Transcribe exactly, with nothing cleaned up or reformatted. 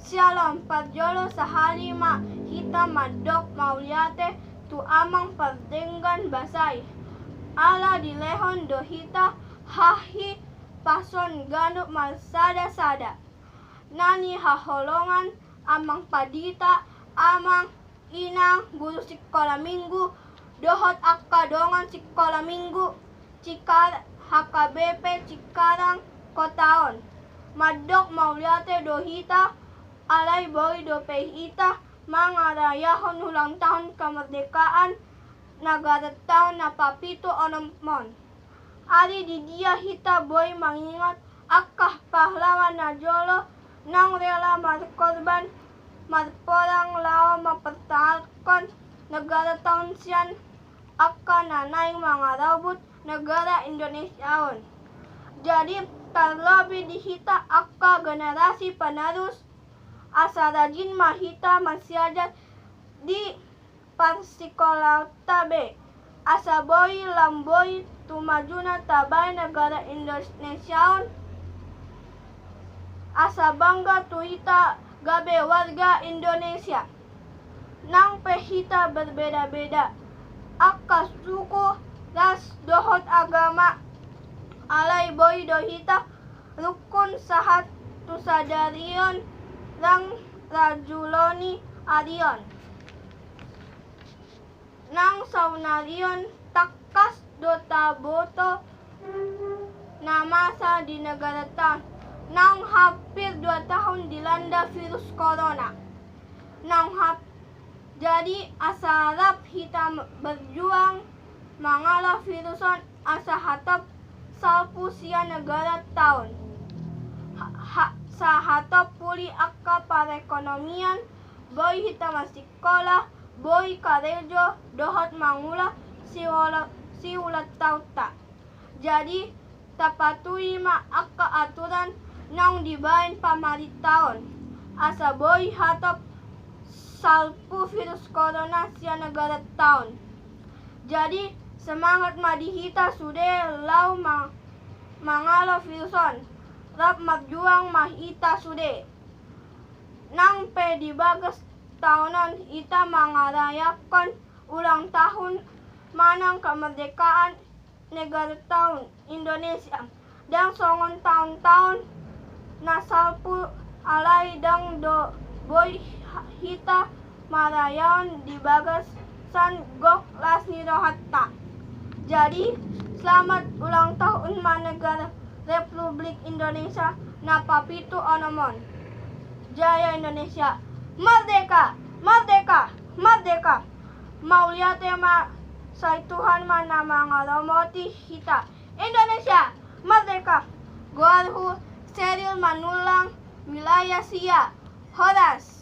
Sialon, parjolo sahali ma hita mandok mauliate tu amang pardenggan basa i. Ala dilehon do hita hahipason ganup marsada-sada na nihaholongan amang pandita, amang, inang guru sikola minggu, dohot angka dongan sikola minggu Cikar-, H K B P Cikarang Kota on. Mandok mauliate do hita, alai boi dope hita mangarayahon ulang tahun kemerdekaan negaranta on na papitu onom on. Ari di dia hita boi mangingot angka pahlawan na jolo naung rela markorban marporang laho mampertahankon negaranta on sian angka na naeng mangarobot negara Indonesia on. Jadi, tarlobi di hita angka generasi penerus, asa rajin ma hita marsiajar di parsikolaonta be, asa boi lam boi tu majuna tabaen negara Indonesia on, asa bangga tu hita gabe warga Indonesia. Nang pe hita berbeda-beda angka suku, ras dohot agama, alai boi do hita rukun sahat tu sadari on rang rajuloni ari on. Nang saonari on tangkas do taboto na masa di negaranta on, naung hampir dua tahun dilanda virus corona. Naung hap-, jadi asa rap hita berjuang mangalo virus on, asa hatop salpu sian negaranta on. Ha-, ha-, asa hatop pulih angka perekonomian, boi hita masikola, boi karejo, dohot mangula siula-, siulantaonta. Jadi, tapatuhi ma angka aturan naung dibaen pamarenta on, asa boi hatop salpu virus corona sian negaranta on. Jadi, semangat ma di hita sude laho ma-, mangalo virus on. Rap marjuang ma hita sude. Nang pe di bagas taon on hita mangarayahon ulang tahun manang kemerdekaan negaranta on Indonesia. Ndang songon taon-taon na salpu, alai ndang do boi hita marayahon di bagasan gok las ni rohanta. Jadi, selamat ulang tahun ma negara Republik Indonesia na papitu onom on. Jaya Indonesia! Merdeka! Merdeka! Merdeka! Mauliate ma, sai Tuhan ma na mangaromoti hita. Indonesia merdeka! Goarhu Seril Manullang, wilayah sia. Horas.